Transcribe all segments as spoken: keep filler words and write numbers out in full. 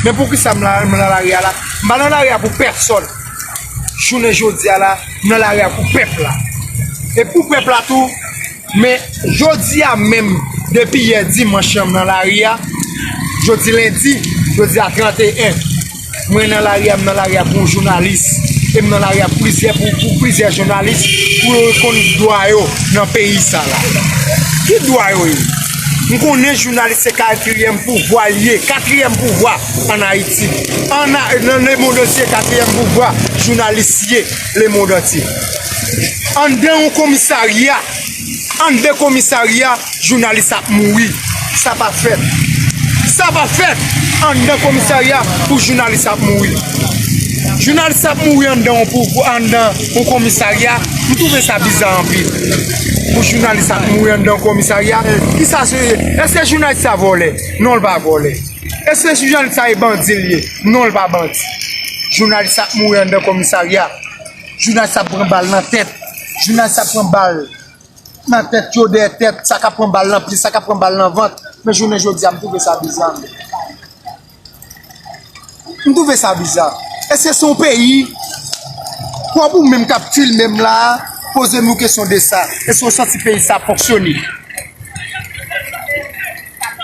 Men poukisa m la, m nan lari a la? M pa nan lari a pou pèsòn. Jounen jodi a la, m nan lari a pou pèp la. E pou pèp la tou, men jodi a menm, depi yè dimanch lan m nan lari a, jodi lendi, jodi a trannteyen. Mwen nan lari a, m nan lari a pou jounalis. E m nan lari a pou plizyè, pou, pou plizyè jounalis, pou yo konn dwa yo nan peyi sa la. Ki dwa yo ye? M konnen jounalis se katriyèm pouvwa l ye, katriyèm pouvwa ann Ayiti. Ann A-, nan lemonn antye, katriyèm pouvwa jounalis ye lemonn antye. Anndan yon komisarya, anndan komisarya, jounalis ap mouri. Sa pa fèt. Sa pa fèt anndan komisarya pou jounalis ap mouri. Jounalis ap mouri anndan yon pou, anndan yon komisarya. M twouve sa biza anpil. Pou jounalis ap mouri anndan yon komisarya. Kisa se? Èske jounalis sa vòlè? Non, l pa vòlè. Èske jounalis sa e bandi l ye? Non, l pa bandi. Jounalis ap mouri anndan komisarya. Jounalis ap pran bal nan tèt. Jounalis ap pran bal nan tèt yo, dèyè tèt, sa k ap pran bal nan pye, sa k ap pran bal nan vant. Men jounen jodi a, m twouve sa biza. M twouve sa biza. Èske se yon peyi, kòm ou menm k ap filme m la, poze m yon kesyon de sa. Èske w santi peyi sa ap fonksyone?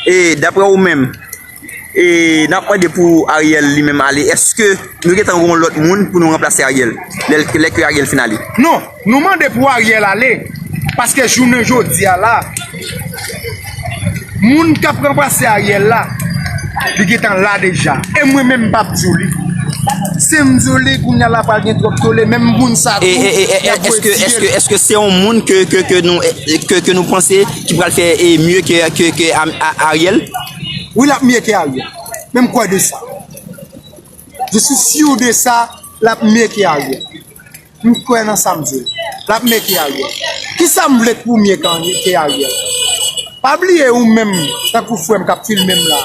E, daprè ou menm, e, n ap mande pou Ariel li menm ale, èske nou gentan gen yon lòt moun pou nou ranplase Ariel, lè, lè ke Ariel fin ale? Non, nou mande pou Ariel ale, paske jounen jodi a la, moun k ap ranplase Ariel la, li gentan la deja. E mwen menm, m p ap di w li. Si m di w li, kounye a la pral gen twòp tole, menm moun sa tou, y ap retire l. E, e, e, e, èske, èske, èske se yon moun ke, ke, ke nou, e, ke, ke nou panse ki pral fè, e, mye ke, ke, ke Am-, A-, Ariel? Wi, l ap mye ke Ariel. Men m kwè de sa. Je suis sûr de ça, l ap mye ke Ariel. M kwè nan sa m di. L ap mye ke Ariel. Kisa m vle k pou mye ke, ke Ariel? Pa bliye ou menm, tankou frè m k ap filme m la.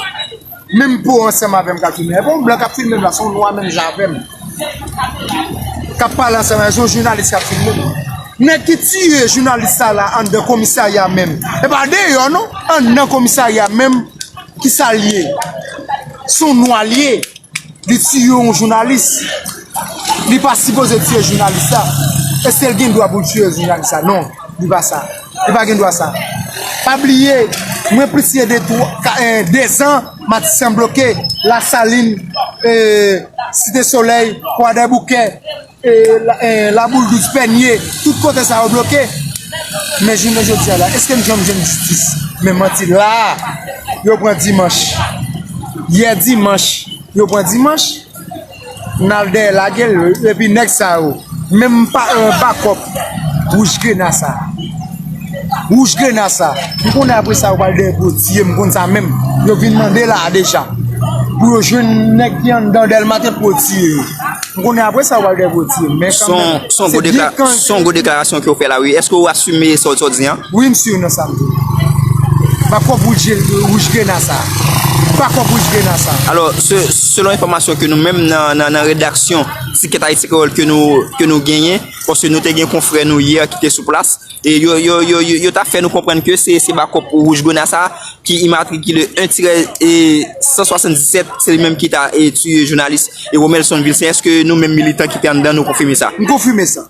Menm po ansanm avè m k ap filme. E pa yon blan k ap filme m la, se yon nwa menm jan avè m. K ap pale ansanm avè m, se yon jounalis k ap filme m. Nèg ki tiye jounalis sa la anndan komisarya menm. E pa deyò non, anndan komisarya menm, kisa l ye? Se yon nwa l ye. Li tiye yon jounalis. Li pa sipoze tiye jounalis la. Èske l gen dwa pou l tiye jounalis la? Non, li pa sa. Li pa gen dwa sa. Pa bliye, mwen plis ke de twa, ka, eh, dezan, Matisan bloke, Lasalin, eh, Site Solèy, Kwadèboukè, eh, la, eh, Laboul Douz, Pènye, tout kote sa yo bloke. Men jounen jodi a la, èske m janm jwenn jistis? Men manti la, yo pran dimanch. Yè dimanch, yo pran dimanch. N al dèyè lage l, epi nèg sa yo, menm pa, eh, bakòp Wouj Grena sa. Wouj Grena sa. M konnen apre sa yo pral dèyè pou yo tiye m, m konn sa menm. Yo vin mande la a deja. Pou yo jwenn nèg ki anndan Dèlma tèt pou yo tiye yo. M konnen apre sa yo pral dèyè pou yo tiye m. Men kanmenm, se byen kan. Se yon gwo deklarasyon ke w fè la, wi. Èske w asime sa w, sa w di an? Wi, m si nan sa m di. Bakòp Wouj, Wouj Grena sa. Bakòp Wouj Grena sa. Alò, se, selon enfòmasyon ke nou menm nan, nan, nan redaksyon Ticket Haïti Créole ke nou, ke nou genyen, paske nou te gen konfrè nou yè ki te sou plas, e yo, yo, yo, yo, yo ta fè nou konprann ke se, se bakòp Wouj Grena sa ki imatrikile en tirè san swasanndisèt, se li menm ki ta, e, tiye jounalis, e, Romelson Vilcin. Èske nou menm militan ki te anndan, nou konfime sa? M konfime sa.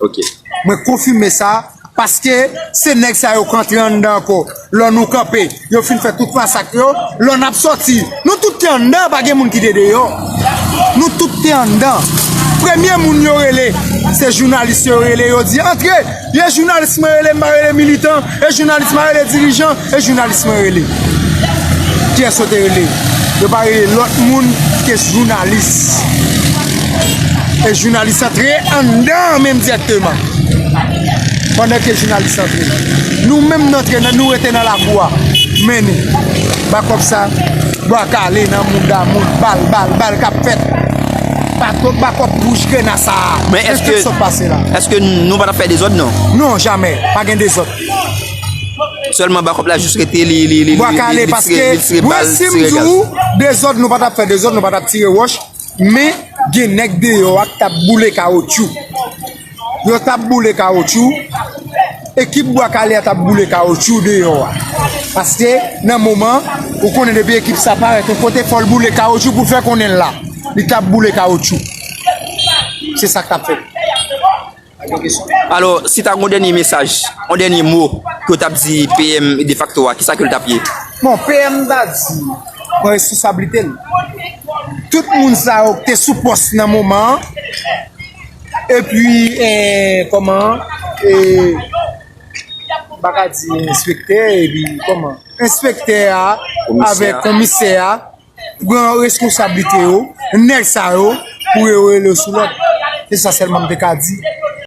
Ok. Mwen konfime sa, paske se nèg sa yo k antre anndan ankò. Lò nou kanpe, yo fin fè tout masak yo, lò n ap sòti. Nou tout te anndan, pa gen moun ki te deyò. Nou tout te anndan. Premye moun yo rele, se jounalis yo rele, yo di, "Antre!" E jounalis mwen rele, m pa rele militan. E jounalis mwen rele dirijan. E jounalis mwen rele. Kiyès yo te rele? Yo pa rele lòt moun ke jounalis. E jounalis antre anndan menm dirèkteman. Pandan ke jounalis antre. Nou menm n antre nan, nou rete nan lakou a. Men nou. Bakòp sa, bwa kale nan moun da moun, bal, bal, bal k ap fèt. Bakòp, bakòp Wouj Grena sa. Men èske, èske sa k pase la? Èske nou pa t ap fè dezòd, non? Non, jamè. Pa gen dezòd. Sèlman bakòp la jis rete, li, li, li, li, li, li tire, li tire bal, li tire gaz. Mwen, si m di w, dezòd, nou pa t ap fè dezòd, nou pa t ap tire wòch, men gen nèg deyò a k t ap boule kawotchou. Yo t ap boule kawotchou, ekip Bwa Kale a t ap boule kawotchou deyò a. Paske nan moman, Ou konnen depi ekip sa parèt yon kote, fò l boule kawotchou pou l fè konnen l la. Li t ap boule kawotchou. Se sa k t ap fèt. Alò, si ta gen yon dènye mesaj, yon dènye mo ke w t ap di P M defakto a, kisa ke l t ap ye? Bon, P M ta di, pran responsablite l. Tout moun sa yo ki te sou pòs nan moman an, epi, eh, kòman, eh, m pa ka di enspektè, epi kòman, enspektè a avèk komisè a, pran responsablite yo, nèg sa yo, pou yo rele sou lòd. Se sa sèlman m te ka di.